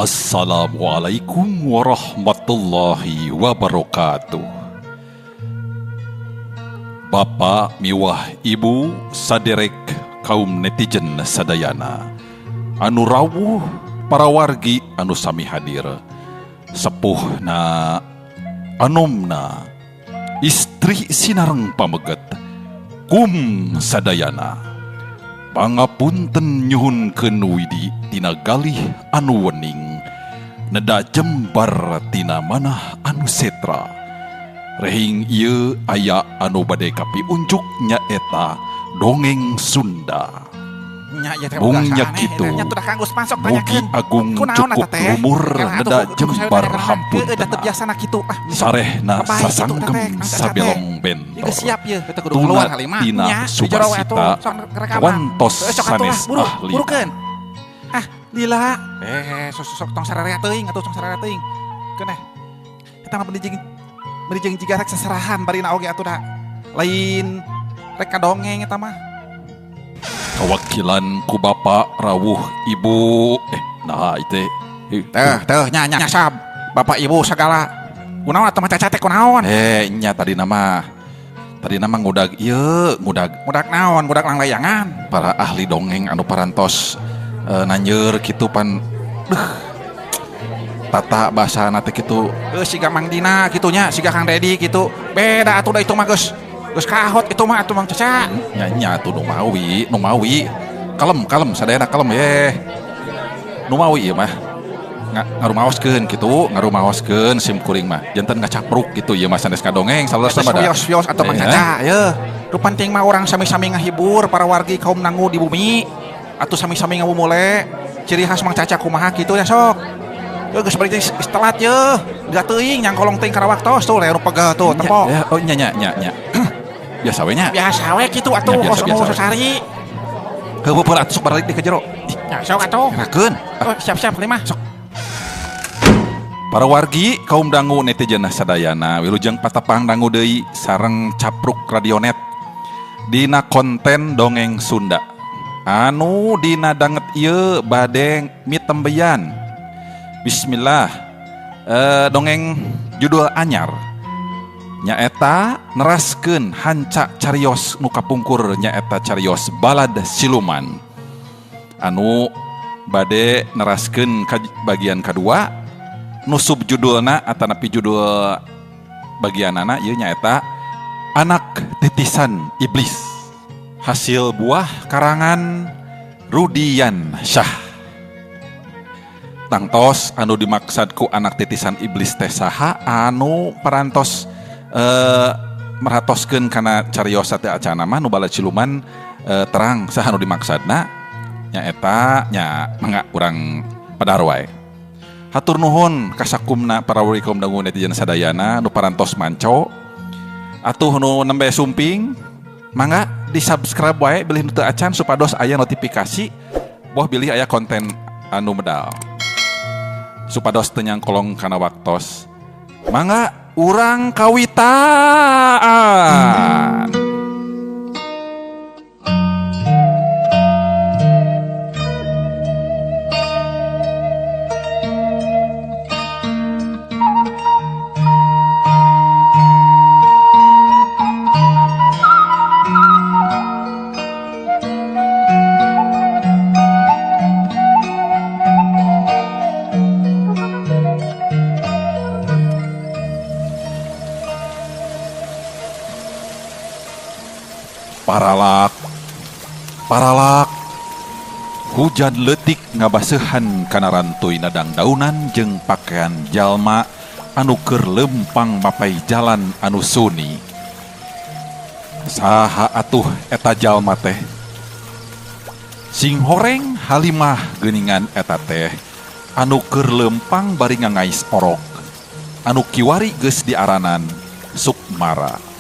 Assalamualaikum warahmatullahi wabarakatuh. Bapak miwah Ibu saderek kaum netizen sadayana anu rawuh para wargi anu sami hadir sepuhna anomna istri sinareng pameget kum sadayana pangapunten nyuhunkeun widi tina galih anu wening neda jembar tina manah anu setra rehing ieu aya anu bade kapiunjuk nyaeta dongeng Sunda. Mung nya kitu mugi agung cukup lumur neda jembar hampuntena sarehna sasangkem sabelong bentor tuna tina subasita wantos sanes ahli. Ah lila sok tong sararea teuing atuh tong sararea teuing keuneh eta mah beli jeung jiga rek seserahan barina oge atuh da lain rek kadongeng eta mah. Kawakilan ku bapak rawuh ibu nah itu teh teh nya nya sab bapak ibu segala kunaon atuh mah caca teh kunaon nya tadi nama ngudag ieu ngudag ngudag naon ngudag langlayangan para ahli dongeng anu parantos nanjeur kitu pan deuh tata bahasana teh kitu siga Mang Dina kitu nya siga Kang Dedi kitu beda atuh da itu mah geus geus kahot itu mah atuh Mang Caca nya nya atuh nu mawi kalem kalem sadayana kalem ye nu mawi ieu mah ngarumaoskeun kitu ngarumaoskeun sim kuring mah janten ngacapruk kitu ieu mah sanes kadongeng saleresna mah wios-wios atuh Mang Caca ye nu penting mah urang sami-sami ngahibur para wargi kaum nangu di bumi atuh sami-sami ngabumule ciri khas Mang Caca kumaha kitu ya sok geus bari geus telat ye da teuing nyangkolong teuing kana waktos tuh leur pegel tuh tempo ya, oh nya nya nya nya biasa we nya biasa we kitu atuh kos nu sasari heueuh atuh sok balik di ka jero nya sok atuh gerakeun oh, siap-siap lima sok. Para wargi kaum dangu netizen sadayana wilujeng patepang dangu deui sareng capruk radionet dina konten dongeng Sunda anu dina danget ieu bade mitembeyan. Bismillah dongeng judul anyar nyaeta neraskeun hanca carios nu kapungkur nyaeta carios balad siluman anu bade neraskeun ka bagian kadua nu subjudulna atanapi judul bagianana ieu nyaeta anak titisan iblis hasil buah karangan Rudian Syah. Tangtos anu dimaksad ku anak titisan iblis teh saha anu parantos merhatoskeun kana cariosa teh acana mah nu balad siluman terang saha anu dimaksadna nyaeta nya mangga urang padar wae. Hatur nuhun kasakumna para wargi kaum dangu netizen sadayana nu parantos manco atuh nu nembe sumping mangga di subscribe wae bilih nu teu acan supados aya notifikasi boh bilih aya konten anu medal supados teu nyangkolong kana waktos. Mangga urang kawitaan. Paralak, paralak, hujan leutik ngabaseuhan kana rantuy nadang daunan jeung pakaian jalma anu keur lempang mapai jalan anu suni. Saha atuh eta jalma teh? Sing horeng Halimah geuningan eta teh anu keur lempang bari ngangais orok anu kiwari geus diaranan Sukmara.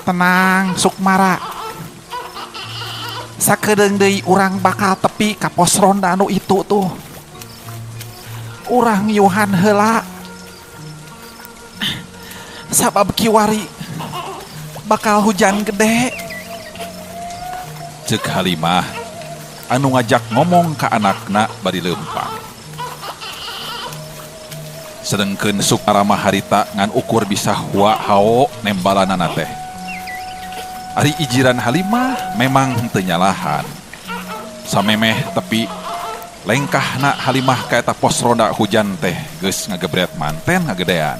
Tenang Sukmara, sakedeung deui urang bakal tepi ka pos ronda anu itu tuh. Urang yuhan heula sabab kiwari Bakal hujan gede. Cek Halimah anu ngajak ngomong ka anakna bari leumpang. Sedengkeun Sukmara mah harita ngan ukur bisa hua hao nembalanana teh. Ari ijiran Halimah memang henteu nyalahan. Samemeh tepi lengkahna Halimah ka eta pos ronda hujan teh geus ngagebret manten ngagedean.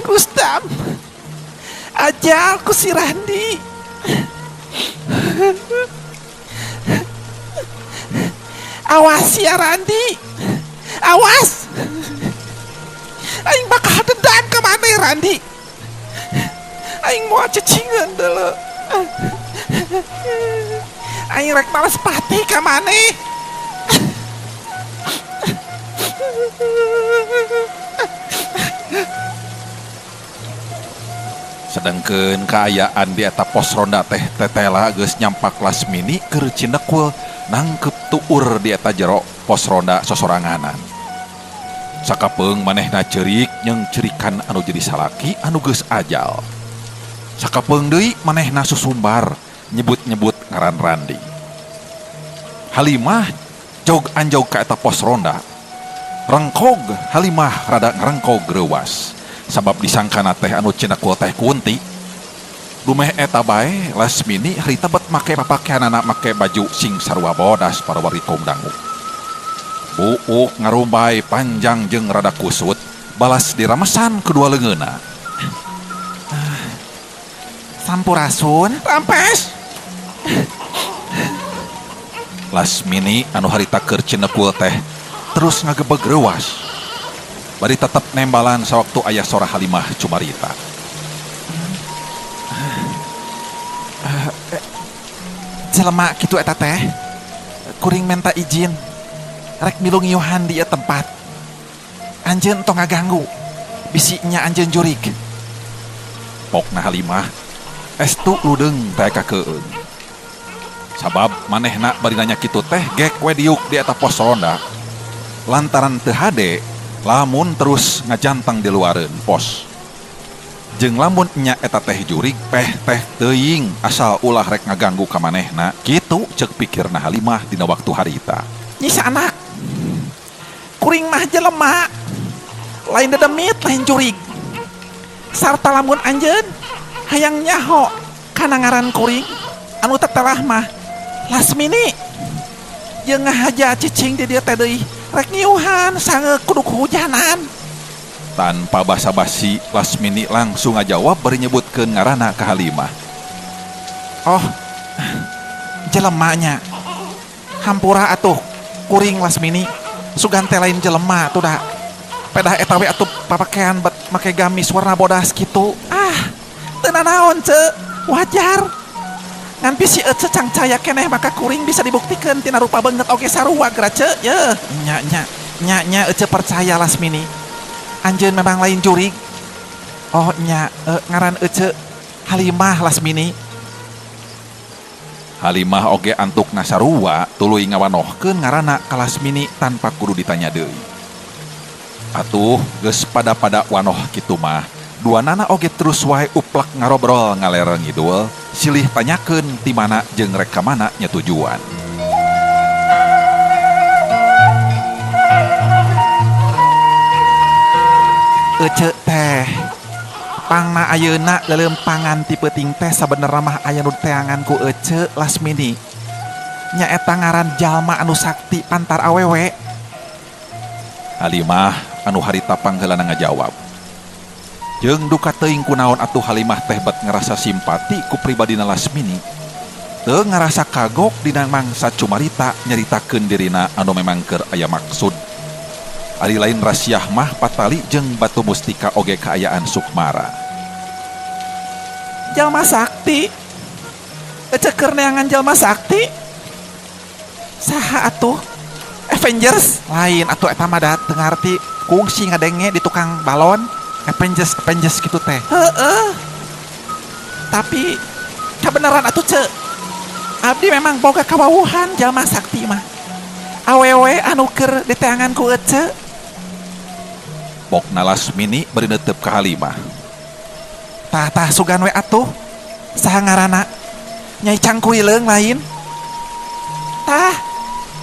Gustam, ajal ku si Randi. Awas ya Randi, awas. Aing bakal dendam ke mana Randi. Aing mau cecingan dulu. Aing rek malas pati ke mana. Sedengkeun kaayaan di eta pos ronda teh tetela geus nyampak Lasmini keur cindekul nangkep tuur di eta jero pos ronda sosoranganan. Sakapeung manehna ceurik jeung cerikan anu jadi salaki anu geus ajal. Sakapeung deui manehna susumbar nyebut-nyebut ngaran Randi. Halimah jog anjog ka eta pos ronda. Rengkog Halimah rada ngrengkog reuwas. Sabab disangkana teh anu cindekul teh kunti. Dumeh eta bae Lasmini harita bet make papakeanana make baju sing sarua bodas para wargi kaum dangu. Buuk ngarumbay panjang jeung rada kusut balas diramesan kedua leungeunna. Sampurasun, rampes. Lasmini anu harita keur cindekul teh terus ngagebeg reuwas. Bari tetep nembalan sawaktu aya sora Halimah cumarita. Jelema kitu eta teh. Kuring menta izin. Rek milu ngiuhan di ieu tempat. Anjeun tong ngaganggu. Bisi nya anjeun jurig. Pokna Halimah estu ludeung teh kakeun. Sabab manehna bari nanya kitu teh gek we diuk di eta pos ronda. Lantaran teu hade lamun terus ngajantang di luareun pos. Jeung lamun nya eta teh jurig peh teh teuing asal ulah rek ngaganggu ka manehna. Kitu ceuk pikirna Halimah dina waktu harita. Nyisa anak. Kuring mah jelema. Lain dedemit lain jurig. Sarta lamun anjeun hayang nyaho kana ngaran kuring anu tetelah mah Lasmini. Jeung ngahaja cicing di dieu teh deui. Rek ngiuhan sange kudu hujanan. Tanpa basa-basi Lasmini langsung ngajawab bari nyebutkeun ngaranna ka Halimah. Oh, jelemanya. Hampura atuh kuring Lasmini. Sugan teh lain jelema atuh da. Pedah eta we atuh papakean bet make gamis warna bodas kitu. Ah, teu nanaon ce, wajar. Ngan bisi ece cangcaya keneh maka kuring bisa dibuktikeun tina rupa beungeut oge sarua geura ce. Yeuh, nya nya nya nya ece percaya Lasmini. Anjeun memang lain jurig. Oh nya ngaran ece Halimah Lasmini. Halimah oge antukna sarua tuluy ngawanohkeun ngaranna ka Lasmini tanpa kudu ditanya deui. Atuh geus pada-pada wanoh kitu mah duanana oge terus wae uplak ngarobrol ngaler ngidul silih tanyakeun ti mana jeung rek ka mana nya tujuan. Ece teh pangna ayeuna leuleumpangan ti peuting teh sabenerna mah aya nu teangan ku ece Lasmini. Nyaeta ngaran jalma anu sakti pantar awewe. Halimah anu harita pangheulana ngajawab. Jeung duka teuing kunaon atuh Halimah teh bet ngerasa simpati ku pribadina Lasmini. Teu ngarasa kagok dina mangsa cumarita nyaritakeun dirina anu memang keur aya maksud. Ari lain rasiah mah patali jeung batu mustika oge kaayaan Sukmara. Jalma sakti. Ece keur neangan jalma sakti. Saha atuh? Avengers lain atuh eta mah da teu ngarti kungsi ngadenge di tukang balon Avengers Avengers gitu teh. Heeh. Tapi kebenaran atuh ce. Abdi memang boga kawawuhan jalma sakti mah. Awewe anu keur diteangan ku ece. Pokna Lasmini bari neuteup ka Halimah. Tah tah sugan we atuh. Saha ngaranna? Nyai Cangkurileung lain. Tah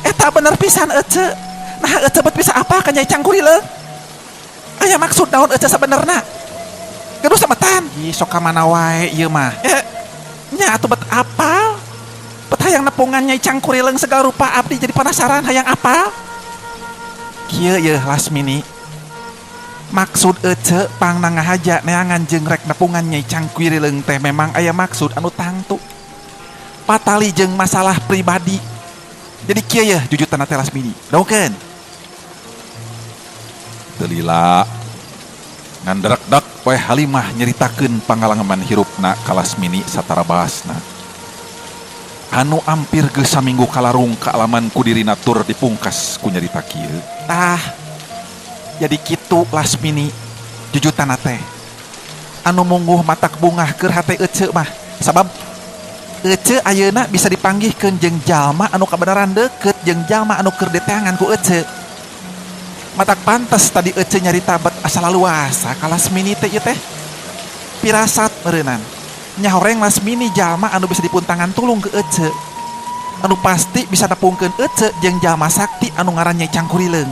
eta bener pisan ece. Nah ece bet bisa apa ka Nyai Cangkurileung? Aya maksud naon ece sabenerna? Gaduh sametan. Ih sok ka mana wae ieu mah. Nya atuh bet apal. Bet hayang nepungan Nyai Cangkurileung segala rupa abdi jadi penasaran hayang apal. Kieu yeuh Lasmini. Maksud ece pangna ngahaja neangan jeung rek nepungan Nyai Cangkurileung teh memang aya maksud anu tangtu. Patali jeung masalah pribadi. Jadi kieu yeuh jujutan teh Lasmini. Daukeun. Teu lila ngan drekdek we Halimah nyeritakeun pangalaman hirupna ka Lasmini satara basna. Anu ampir geus saminggu kalarung kaalaman ku dirina tur dipungkas ku nyarita kieu. Tah jadi kitu Lasmini jujutan teh. Anu mungguh matak bungah keur hate ece mah sabab ece ayeuna bisa dipanggihkeun jeung jalma anu kabeneran deukeut jeung jalma anu keur diteangan ku ece. Matak pantes tadi ece nyarita bet asal luasa ka Lasmini teh ieu teh. Pirasat meureunnan. Nyahoreng Lasmini jalma anu bisa dipuntangan tulung ke ece. Anu pasti bisa nepungkeun ece jeung jalma sakti anu ngaran Nyai Cangkurileung.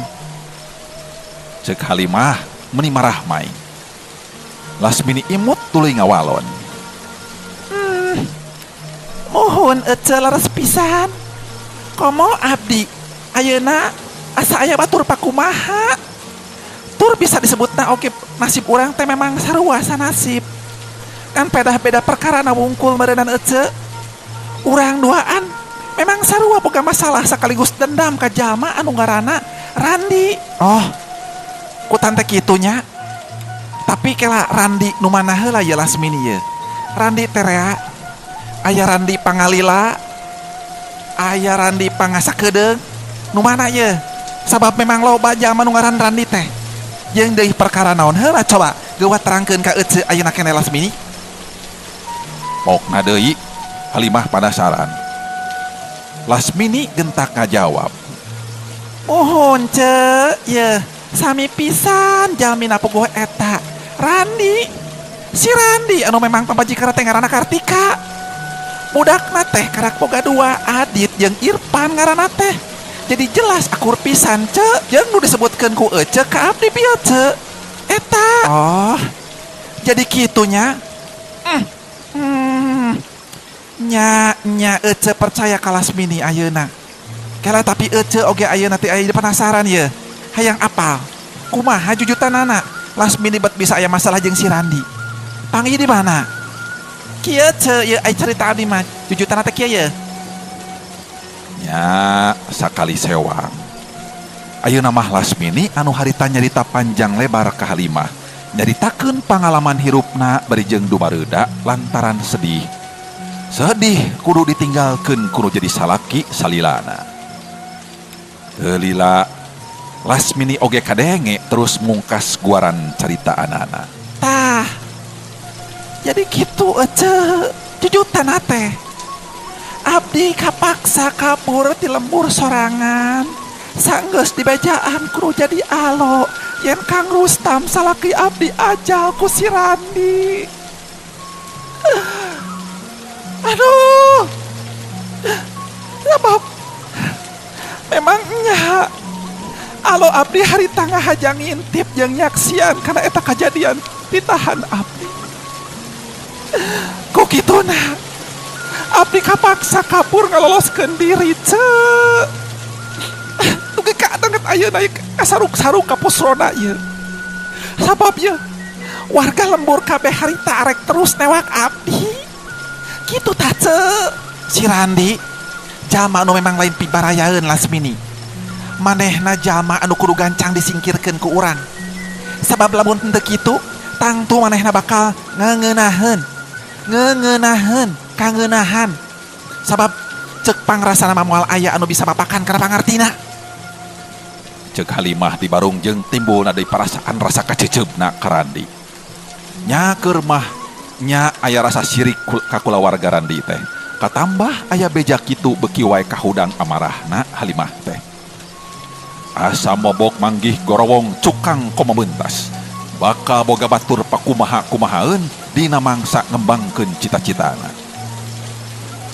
Ceuk Halimah meuni marah mai. Lasmini imut tuluy ngawalon. Muhun ece leres pisan. Komo abdi ayeuna asa aya batur pakumaha. Tur bisa disebutna oge nasib urang teh memang sarua sanasib. Kan beda-beda perkara na wungkul meureunan ece. Urang duaan memang sarua boga masalah sekaligus dendam ka jalma anu ngaranna Randi. Oh, ku tante kitunya. Tapi kela Randi nu mana heula ye Lasmini ye. Randi terea, aya Randi pangalila, aya Randi pangasakedeung. Nu mana ye? Sabab memang loba jalma nu ngaran Randi teh. Jeung deui perkara naon heula coba geuwat terangkeun ka ece ayeuna keneh Lasmini. Pokna deui Halimah panasaran. Lasmini gentak ngajawab. Muhun ce, ye sami pisan jalmina puguh eta. Randi. Si Randi anu memang pamajikan teh ngaranna Kartika. Budakna teh karak boga dua, Adit jeung Irfan ngaranna teh. Jadi jelas akur pisan ce, jeung nu disebutkeun ku ece ka abdi bieu ce. Eta. Oh. Jadi kitunya. Nya nya ece percaya ka Lasmini ayeuna. Kela tapi ece oge ayeuna teh aya penasaran ye. Hayang apal. Kumaha jujutanana? Lasmini bet bisa aya masalah jeung si Randi. Panggih di mana? Kieu ce ye ai carita abdi mah jujutanna teh kieu ye. Nya sakali sewang. Ayeuna mah Lasmini anu harita nyarita panjang lebar ka Halimah. Nyaritakeun pangalaman hirupna bari jeung dumareuda lantaran sedih. Sedih kudu ditinggalkeun kudu jadi salaki salilana. Teu lila Lasmini oge kadenge terus mungkas guaran carita anana. Tah. Jadi kitu ece jujutan teh. Abdi kapaksa kabur ti lembur sorangan. Sanggeus dibejaan kudu jadi alo yen Kang Rustam salaki abdi ajal ku si Randi. Aduh. Sebab memang nya alo abdi harita ngahajang ngintip jeung nyaksian kana eta kajadian ditahan abdi. Ku kituna abdi kapaksa kabur ngaloloskeun diri ce. Dugi ka danget ayeuna ieu kasaruk-saruk ka pos ronda ieu. Sabab ieu warga lembur kabeh harita arek terus newak abdi. Kitu tah ce. Si Randi jalma anu memang lain pibarayaeun Lasmini. Manehna jalma anu kudu gancang disingkirkeun ku urang. Sabab lamun henteu kitu tangtu manehna bakal ngeungenaheun. Ngeungenaheun, kangeunahan. Sabab ceuk pangrasana mah moal aya anu bisa mapakan kana pangartina. Ceuk Halimah dibarung jeung timbulna deui parasaan rasa kaceceupna ka Randi. Nya keur mah nya aya rasa sirik ka kulawarga Randi teh. Katambah aya beja kitu beuki wae kahudang amarahna Halimah teh. Asa mobok manggih gorowong cukang komo mentas. Bakal boga batur pakumaha-kumahaeun dina mangsa ngembangkeun cita-citana.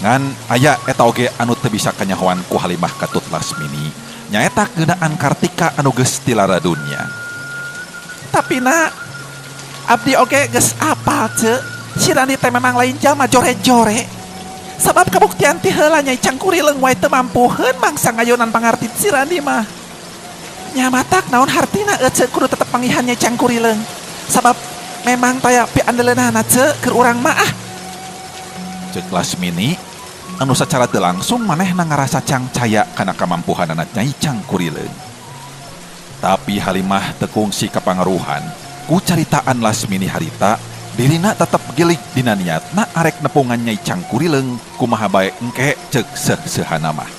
Ngan aya eta oge anu teu bisa kanyahoan ku Halimah katut Lasmini. Nyaeta ngeunaan Kartika anu geus tilara dunya. Tapi na abdi oge geus apal ce, si Randi teh memang lain jalma jore-jore. Sabab kabuktian ti heula Nyai Cangkurileung wae teu mampuheun mangsa ngayonan pangarti si Randi mah. Nya matak naon hartina ece kudu tetep manggihan Nyai Cangkurileung. Sabab memang taya piandeleunana ce keur urang mah ah. Ceuk Lasmini anu sacara teu langsung manehna ngarasa cangcaya kana kamampuhanana Nyai Cangkurileung. Tapi Halimah teu kungsi kapangaruhan ku caritaan Lasmini harita, dirina tetep gilig dina niatna arek nepungan Nyai Cangkurileung kumaha bae engke ceuk seuh-seuhana mah.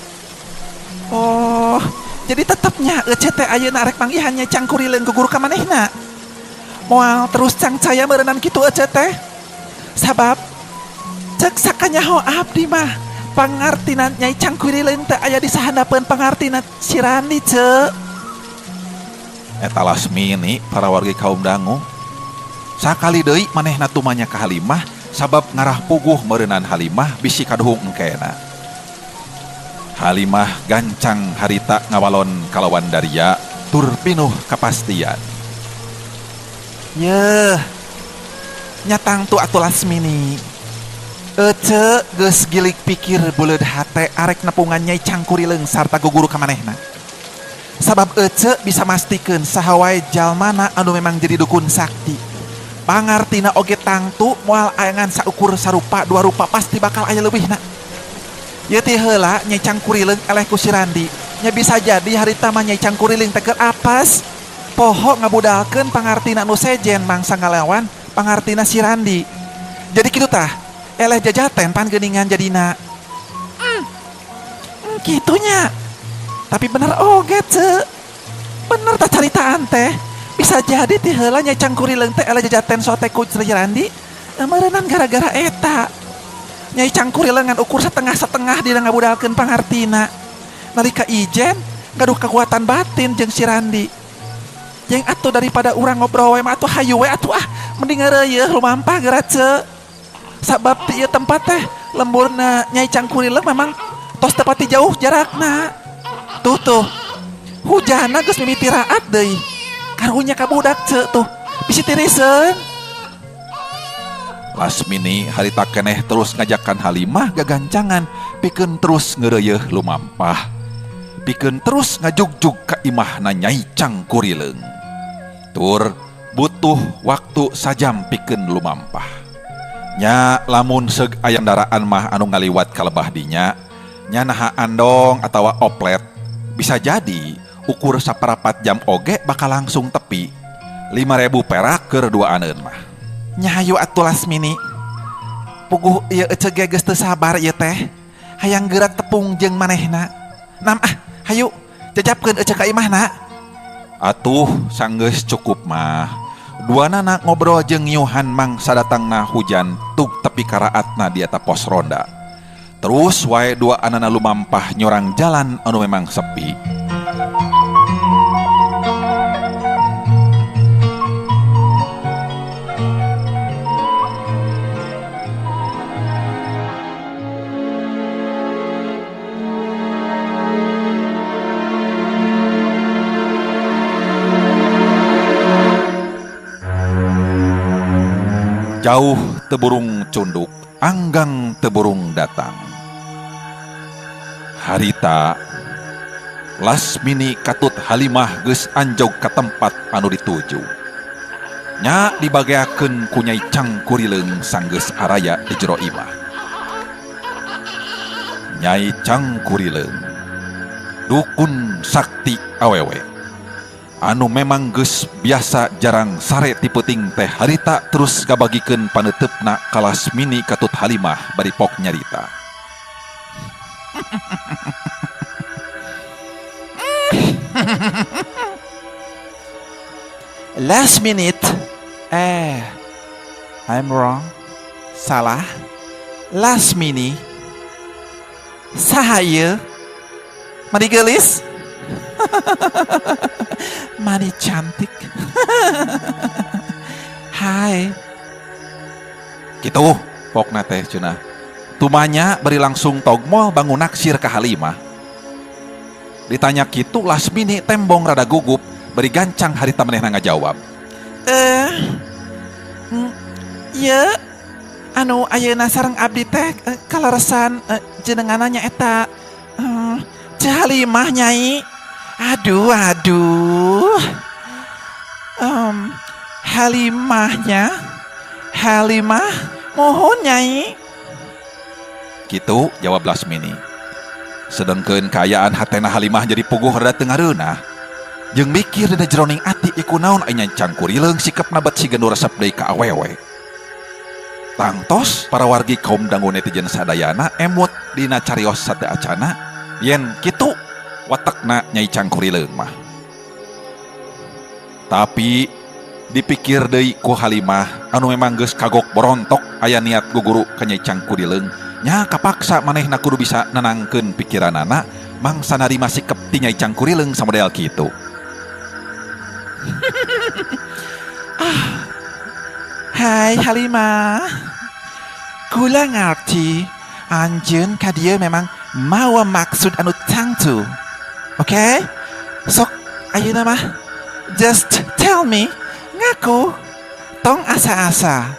Oh, jadi tetepnya ece teh ayeuna arek manggihan Nyai Cangkurileung ku guru ka manehna. Moal terus cangcaya meureunnan kitu ece teh. Sabab ceuk sakanyaho abdi mah pangartina Nyai Cangkurileung teh aya di sahandapeun pangartina si Randi ce. Eta Lasmini para wargi kaum dangu. Sakali deui manehna tumanya ka Halimah sabab ngarah puguh meureunan Halimah bisi kaduhung engkena. Halimah gancang harita ngawalon kalawan daria tur pinuh kapastian. Yeuh, nyatang tu atuh Lasmini. Ece geus gilig pikir buleud hate arek nepungan Nyai Cangkurileung sarta guguru ka manehna. Sabab ece bisa mastikeun saha wae jalmana anu memang jadi dukun sakti. Pangartina oge tangtu moal ayangan saukur sarupa dua rupa pasti bakal aya leuwihna. Ieu ti heula Nyai Cangkurileung eleh ku si Randi. Nya bisa jadi harita mah Nyai Cangkurileung teh keur apes. Poho ngabudalkeun pangartina nu sejen mangsa ngalawan pangartina si Randi. Jadi kitu tah, eleh jajaten pan geuningan jadina. Kitunya. Tapi bener oge ce. Bener tah caritaan teh. Bisa jadi ti heula Nyai Cangkurileung teh eleh jajaten sote ku si Randi. Meureunnan gara-gara eta. Nyai Cangkurileung ngan ukur setengah-setengah dina ngabudalkeun pangartina. Nalika ijen gaduh kekuatan batin jeung si Randi. Jeung atuh daripada urang ngobrol we mah atuh hayu we atuh ah mending ngareuyeung lumampah geura ce. Sabab ti ieu tempat teh lemburna Nyai Cangkurileung memang tos tepati jauh jarakna. Tuh tuh. Hujanna geus mimiti raat deui. Karunya ka budak ce tuh. Bisi tiriseun. Lasmini harita keneh terus ngajakan Halimah gagancangan pikeun terus ngeureuyeeh lumampah. Pikeun terus ngajugjug ka imahna Nyai Cangkurileung. Tur butuh waktu sajam pikeun lumampah. Nya lamun seug aya kendaraan mah anu ngaliwat ka lebah dinya, nya naha andong atawa oplet, bisa jadi ukur saparapat jam oge bakal langsung tepi. 5.000 perak keur duaaneun mah. Nya hayu atuh Lasmini. Puguh ieu ece ge geus teu sabar ieu teh. Hayang geura tepung jeung manehna. Nam ah, hayu jajapkeun ece ka imahna. Atuh sanggeus cukup mah. Duanana ngobrol jeung ngiuhan mangsa datangna hujan tug tepi karaatna di eta pos ronda. Terus wae dua anana lumampah nyorang jalan anu memang sepi. Jauh teburung cunduk, anggang teburung datang. Harita Lasmini katut Halimah geus anjog ka tempat anu dituju. Nya dibageakeun ku Nyai Cangkurileung sanggeus araya di jero imah. Nyai Cangkurileung dukun sakti awewe anu memang geus biasa jarang sare ti peuting teh harita terus gabagikeun paneuteup-na ka Lasmini katut Halimah bari pok nyarita. Last minute. I'm wrong. Salah. Last minute. Saha ieu? Mani geulis? Mani cantik. Hai. Kitu pokna teh cenah. Tumanya bari langsung togmol bangun naksir ka Halimah. Ditanya kitu Lasmini tembong rada gugup bari gancang harita manehna ngajawab. Ieu anu ayeuna sareng abdi teh kaleresan jenenganna nyaeta Ceu Halimah Nyai. Aduh aduh. Halimahnya, Halimah mohon Nyai. Kitu jawab Lasmini. Sedengkeun kaayaan hatena Halimah jadi puguh rada teu ngareunah. Jeung mikir dina jeroning ati iku naon aya cangkurileung sikapna bet siga nu resep deui ka awewe. Tangtos para wargi kaum dangu netizen sadayana emut dina carios sate acana yen kitu watekna Nyai Cangkurileung mah. Tapi dipikir deui ku Halimah anu memang geus kagok borontok aya niat guguru ka Nyai Cangkurileung nya kapaksa manehna kudu bisa nenangkeun pikiranana mangsa narima sikep ti Nyai Cangkurileung samodel kitu. Hai Halimah, kula ngarti anjeun ka dieu memang mawa maksud anu tangtu. Oke? Okay? Sok ayeuna mah just tell me, ngaku tong asa-asa.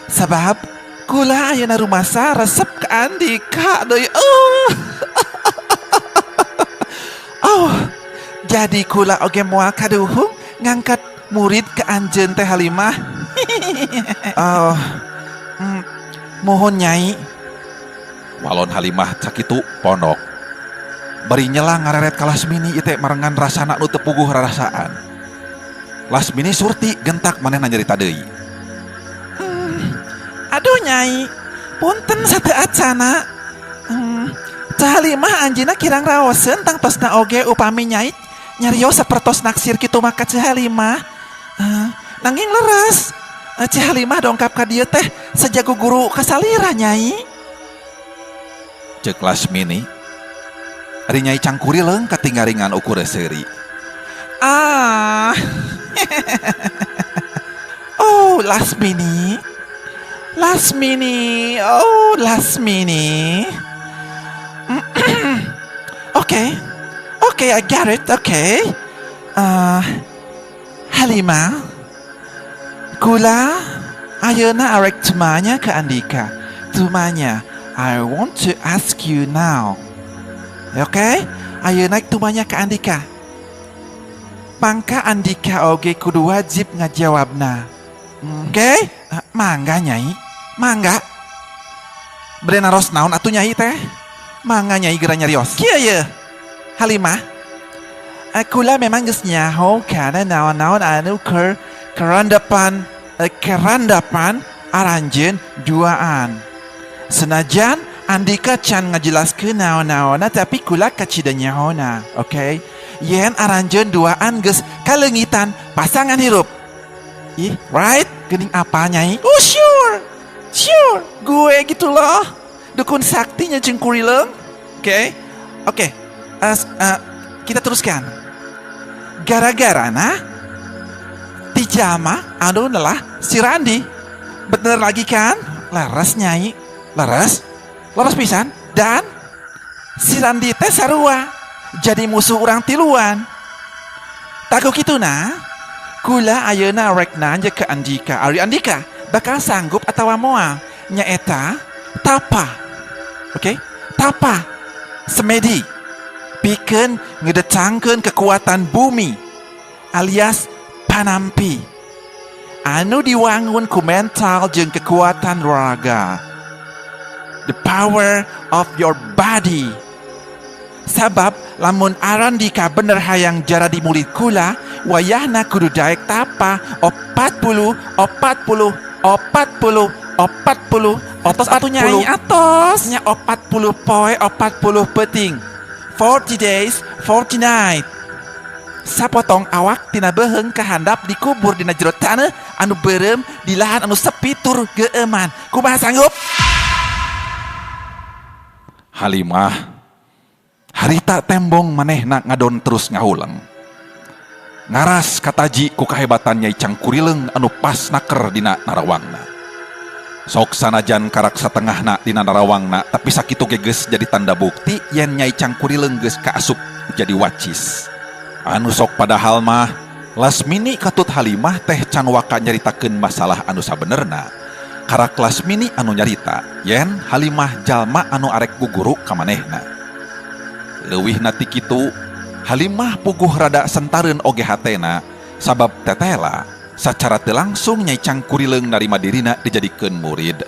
Sabab kula ayeuna rumasa resep ka Andika deui. Oh. Oh, jadi kula oge moal kaduhung ngangkat murid ke anjeun teh Halimah. Oh, mohon Nyai. Walon Halimah sakitu pondok. Bari nyela ngareret ka Lasmini ieu teh marengan rasana nu teu puguh rarasaan. Lasmini surti gentak manehna nyarita deui. Aduh Nyai, punten sateu acana. Ceu Halimah anjeunna kirang raoseun tangtosna oge upami Nyai nyarios sapertos naksir kitu mah ka Ceu Halimah. Nanging leres. Ceu Halimah dongkap ka dieu teh sejago guru kasalira Nyai. Ceuk Lasmini. Ari Nyai Cangkurileung katinggaringan ukur seuri. Ah. Oh, Lasmini. Lasmini. Oh, Lasmini. Oke. Oke, I got it. Oke. Halimah. Kula ayeuna arek tumanya ke Andika. Tumanya, I want to ask you now. Oke? Okay? Ayeuna tumanya ke Andika. Mangka Andika oge kudu wajib ngajawabna. Oke? Okay? Mangga Nyai. Mangga. Bade naros naon atuh Nyai teh? Mangga Nyai geura nyarios. Kieu ye. Halimah. Kula memang geus nyaho kana naon-naon anu keur kerandapan aranjeun duaan. Senajan Andika can ngajelaskeun naon-naonna tapi kula kacida nyahona, oke? Okay? Yen aranjeun duaan geus kaleungitan pasangan hirup. Ih, right? Geuning apa Nyai? Oh sure. Sure, gue gitu loh. Dukun saktinya Cengkurileung. Oke. Okay? Oke. Okay. Kita teruskan. Gara-gara nah tijama anu nelah si Randi. Bener lagi kan? Leres Nyai. Leres. Leres pisan. Dan si Randi teh sarua jadi musuh urang tiluan. Taku kitu nah. Kula ayeuna rek nanya ke Andika. Ari Andika bakal sanggup atawa moal? Nyaeta tapa. Oke? Okay? Tapa semedi pikeun ngedecangkeun kekuatan bumi alias panampi anu diwangun ku mental jeung kekuatan raga, the power of your body. Sabab lamun Arandika bener hayang jaradi murid kula, wayahna kudu daek tapa 40 40 40 40 atos atuh Nyai, atos nya 40 poe 40 peuting, 40 days 40 night. Sapotong awak tina beuheung ka handap dikubur dina jero taneuh anu beureum di lahan anu sepi tur geueuman. Kumaha sanggup? Halimah harita tembong manehna ngadon terus ngahuleng. Ngaras kataji ku kahebatan Nyai Cangkurileung anu pas naker dina narawangna. Sok sanajan karak satengahna dina narawangna tapi sakitu ge geus jadi tanda bukti yen Nyai Cangkurileung geus kaasup jadi wacis. Anu sok padahal mah Lasmini katut Halimah teh can waka nyaritakeun masalah anu sabenerna. Karak Lasmini anu nyarita yen Halimah jalma anu arek guguru ka manehna. Leuwihna ti kitu, Halimah puguh rada sentareun oge hatena sabab tetela sacara teu langsung Nyai Cangkurileung narima dirina dijadikeun murid.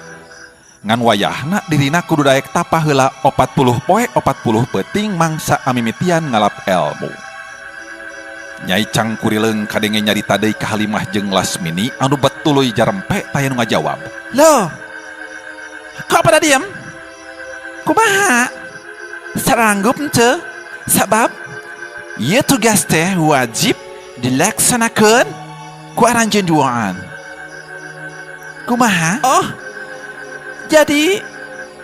Ngan wayahna dirina kudu daek tapa heula 40 poe 40 peuting mangsa amimitian ngalap elmu. Nyai Cangkurileung kadenge nyarita deui ka Halimah jeung Lasmini anu bet tuluy jarempe taya nu ngajawab. Loh, kok pada diem? Kumaha? Saranggup henteu? Sabab ieu tugas teh wajib dilaksanakeun ku aranjeun duaan. Kumaha? Oh, jadi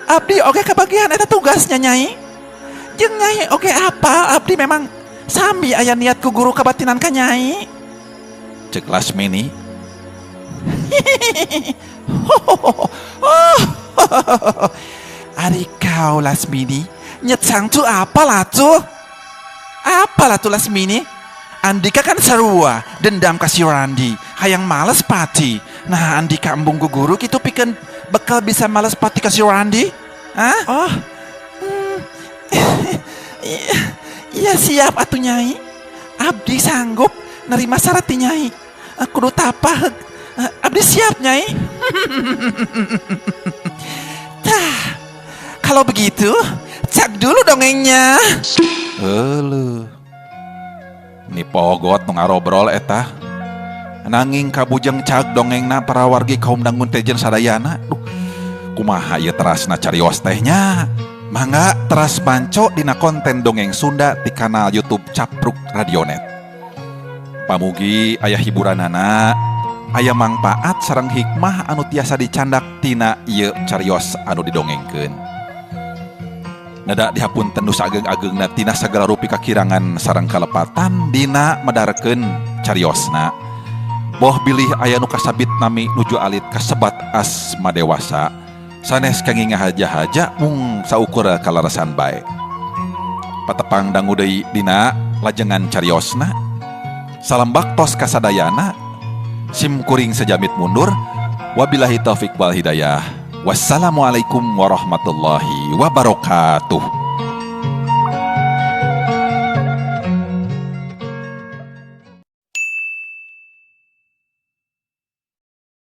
abdi oge kebagian eta tugasnya Nyai. Jeung Nyai oge apa? Abdi memang sami aya niat ku guru kabatinan ka Nyai. Cek Lasmini. Ari kau Lasmini, nyecang tuh apa lah tuh? Apa lah tuh Lasmini? Andika kan sarua, dendam ka si Randi, hayang males pati. Nah Andika embung guguru kitu pikeun bekal bisa males pati ka si Randi? Hah? Oh. Iya siap atuh Nyai. Abdi sanggup nerima syarat ti Nyai. Kudu tapah. Abdi siap Nyai. Tah, kalau begitu cak dulu dongengnya. Euleuh. Nipogot nu ngarobrol eta. Nanging kabujeng cag dongengna para wargi kaum dangun tejen sadayana. Duh, kumaha ieu terasna carios teh nya? Mangga teras banco dina konten dongeng Sunda di kanal YouTube Capruk Radionet. Pamugi aya hiburanana, aya mangpaat sareng hikmah anu tiasa dicandak tina ieu carios anu didongengkeun. Nada dihapunten nu saageng-agengna tina sagala rupi kakirangan sareng kalepatan dina medarkeun cariosna. Boh bilih aya nu kasabit nami nuju alit kasebat asma dewasa. Sanes kenging ngahaja-haja mung saukur kalarasan bae. Patepang dangu deui dina lajengan cariosna. Salam baktos kasadayana. Sim kuring sejamit mundur. Wabillahi taufik wal hidayah. Wassalamualaikum warahmatullahi wabarakatuh.